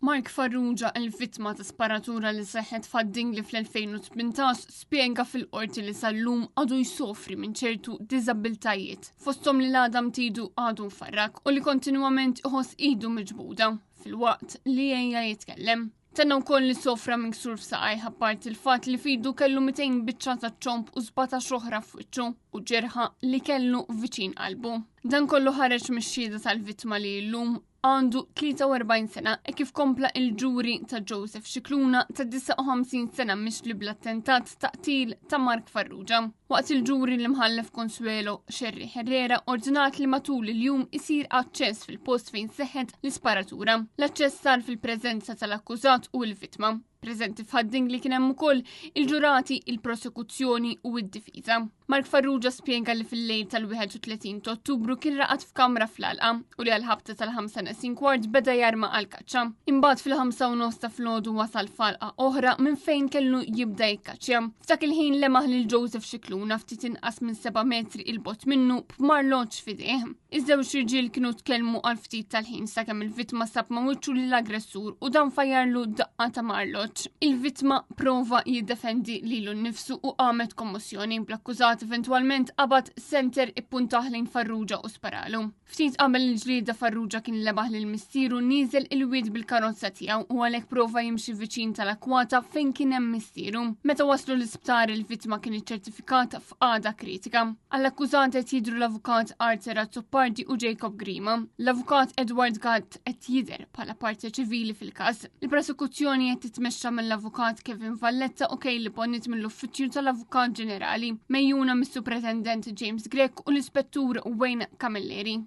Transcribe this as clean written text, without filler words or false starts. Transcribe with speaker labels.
Speaker 1: Mark Farrugia, il-vittma ta' sparatura li seħħet f'Ħad-Dingli fl-2018, spjega fil-qorti li sal-lum għadu jsofri minn ċertu diżabbiltajiet, fosthom li l-għadam t'idu għadu mfarrak u li kontinwament iħoss idu miġbuda filwaqt li ejja jitkellem. Tenna wkoll li sofra minn ksur f'saqajh apparti l-fatt li f'idu kellu 200 biċċa ta' ċomb u 17 oħra f'wiċċu u ġerħa li kellu viċin qalbu. Dan kollu ħareġ mix-xhieda tal-vittma li llum għandu 43 sena e kif kompla il-ġuri ta' Joseph Scicluna ta' 59 sena mixli bl-attentat ta' qtil ta' Mark Farrugia. Waqt il-ġuri l-imħallef Consuelo Scerri Herrera ordnat li matul il-jum isir aċċess fil-post fejn seħħet l-isparatura. L-aċċess sar fil-preżenza tal-akkużat u l-vittma. Preżenti f'Ħad-Dingli kien hemm ukoll il-ġurati, il-prosekuzzjoni u d-difiża. Mark Farrugia spjega li fil-lejl tal-31 ta' Ottubru kien raqad f'kamra fl-għalqa u li għal-ħabta tal-5 neqsin kwart beda jarma għal-kaċċa. Imbagħad fil-5 u nofs ta' filgħodu wasal f'għalqa oħra minn fejn kellu jibda jikkaċċja. F'dak il-ħin lemaħ lil Joseph Scicluna ftit inqas minn 7 metri 'il bogħod minnu b'marloġġ f'idejh. Iż-żewġ irġiel kienu tkellmu għal ftit tal-ħin sakemm il-vittma sab ma' wiċċu lill-aggressur u dan fajjarlu daqqa ta' marloġġ. Il-vittma prova jiddefendi lilu nnifsu u qamet kommossjoni bl-akkużat eventwalment qabad senter ippuntah lejn Farrugia u sparalu. Ftit qabel il-ġlieda Farrugia kien lebaħ lil missieru nieżel il-wied bil-karozza tiegħu u għalhekk prova jimxi viċin tal-akkwata fejn kien hemm missieru. Meta waslu l-isptar il-vittma kien iċċertifikat f'qagħda kritika. Għall-akkużat qed jidhru l-avukat Arthur Azzopardi u Jacob Grima. L-avukat Edward Gatt qed jidher bħala parte ċivili fil-każ. Il-prosekuzzjoni qed titmexxa mill-avukat Kevin Valletta u Kaylee Bonnet mill-Uffiċċju tal-Avukat Ġenerali, mejjuna mis-Supretendent James Grech u l-Ispettur Wayne Camilleri.